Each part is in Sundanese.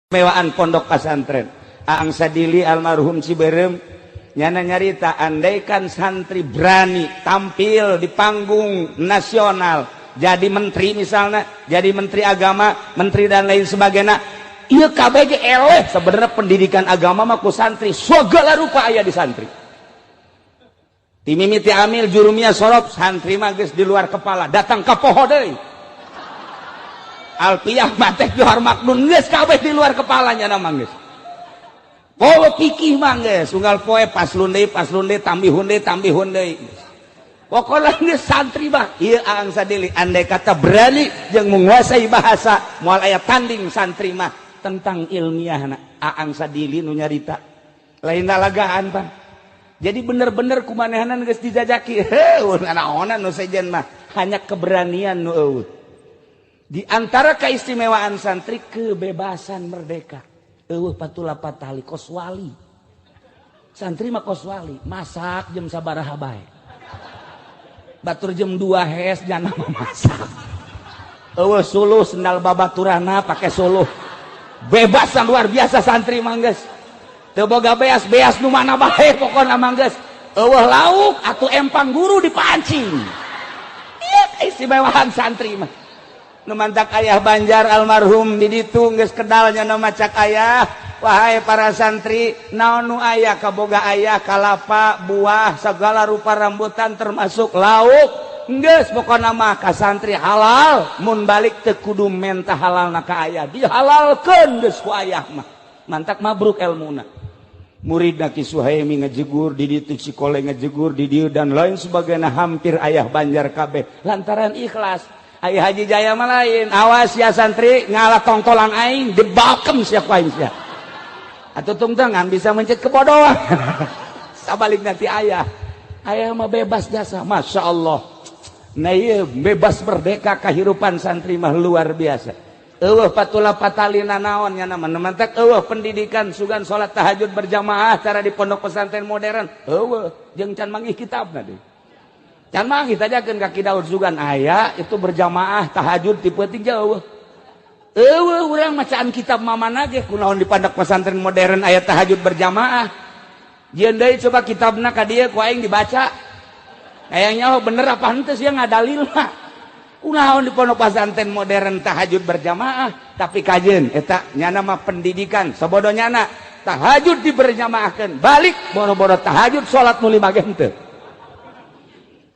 Keistimewaan pondok pesantren. Aang Sadili almarhum Ciberem nyana nyarita, andaikan santri berani tampil di panggung nasional jadi menteri misalnya, jadi menteri agama, menteri dan lain sebagainya, iya KBG eleh. Sebenarnya pendidikan agama mah ku santri segala rupa aya di santri. Ti mimiti amil, jurumiyah, sorof, santri mah geus di luar kepala, datang ka poho deui. Alpiyah, mantek, johar, maknun, geus kabeh di luar kepalanya nama geus. Poho pikih mah geus unggal poe paslun deui, paslun deui, tambihun deui, tambihun deui. Pokoknya geus santri mah ieu Aang Sadili, andai kata berani jeung menguasai bahasa, moal aya tanding santri mah tentang ilmiah. Aang Sadili nu nyarita, lain lalagaan pan. Jadi bener-bener kumanehanan geus dijajaki, heuh, naonan nu sejen mah hanya keberanian nu eueuh. Di antara keistimewaan santri, kebebasan, merdeka, eueuh patula patali, kos wali. Santri mah kos wali, masak jam sabaraha bae. Batur jam 2 hes jangan masak, eueuh suluh, sendal babaturana pakai suluh. Bebasan luar biasa santri mah geus teu boga beas, beas nu mana bae pokona mah geus. Eueuh lauk atuh empang guru dipancing. Ieu keistimewaan santri mah. Nu mantak ayah Banjar almarhum di ditu geus kedalnya nu macak ayah, "Wahai para santri, naon nu aya kaboga ayah, kalapa, buah, segala rupa rambutan, termasuk lauk, geus pokona mah ka santri halal. Mun balik teu kudu menta halalna ka ayah, dihalalkeun geus ku ayah mah." Mantak mabruk elmuna murid. Ki Suhaimi ngejegur di ditu, Cikole ngejegur di dieu, dan lain sebagainya, hampir ayah Banjar kabeh lantaran ikhlas. Ayah Haji Jaya mah lain, "Awas ya santri, ngalah tongtolan aing, dibakem sia ku aing sia." Atau tungtengan bisa mencet kebodohan. Sabalik nanti ayah. Ayah mah bebas jasa, Masya Allah. Nah iya, bebas merdeka kehidupan santri mah luar biasa. Eueuh patula patalina naon nya nama mantak eueuh pendidikan sugan salat tahajud berjamaah cara di pondok pesantren modern. Eueuh jeung can manggih kitabna deui. Can manggih, tajakeun ka Ki Daud, sugan aya itu berjamaah tahajud ti peuting jauh. Eueuh urang macaan kitab mamana ge, kunaon di pondok pesantren modern aya tahajud berjamaah. Jieun deui coba kitabna ka dieu ku aing dibaca. Kayaknya oh bener apa henteu sih ngadalil mah. Kunaon di pondok pesantren modern tahajud berjamaah, tapi kajen eta nyana mah pendidikan sabodo nyana tahajud diberjamaahkeun, balik boro-boro tahajud, salat nu lima ge henteu.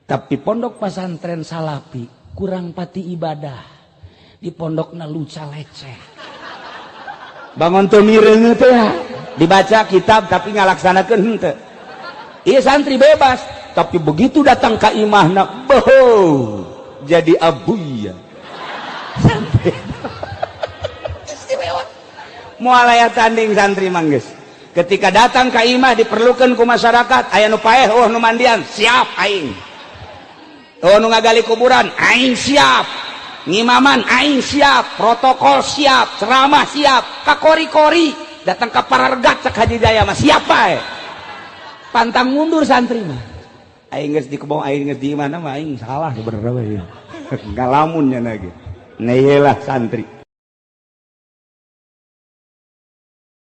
Tapi pondok pesantren salapi kurang pati ibadah, di pondokna luca leceh. Bangun teu mireung teh dibaca kitab tapi ngalaksanakeun henteu. Iya, santri bebas, tapi begitu datang ke imahna boho jadi abuya. Santri istimewa, moal aya tanding santri mah geus. Ketika datang ke imah diperlukan ku masyarakat, aya nu paeh, oh nu mandian, siap aing. Oh nu ngagali kuburan, aing siap. Ngimaman aing siap, protokol siap, ceramah siap, kakori-kori datang ke parargat, cek Haji Jaya mah siapa eh pantang mundur santri mah. Aing geus di kebong, aing geus di mana mah aing salah sebenarnya ya. Ngalamunnya lagi. Nah, iyalah santri.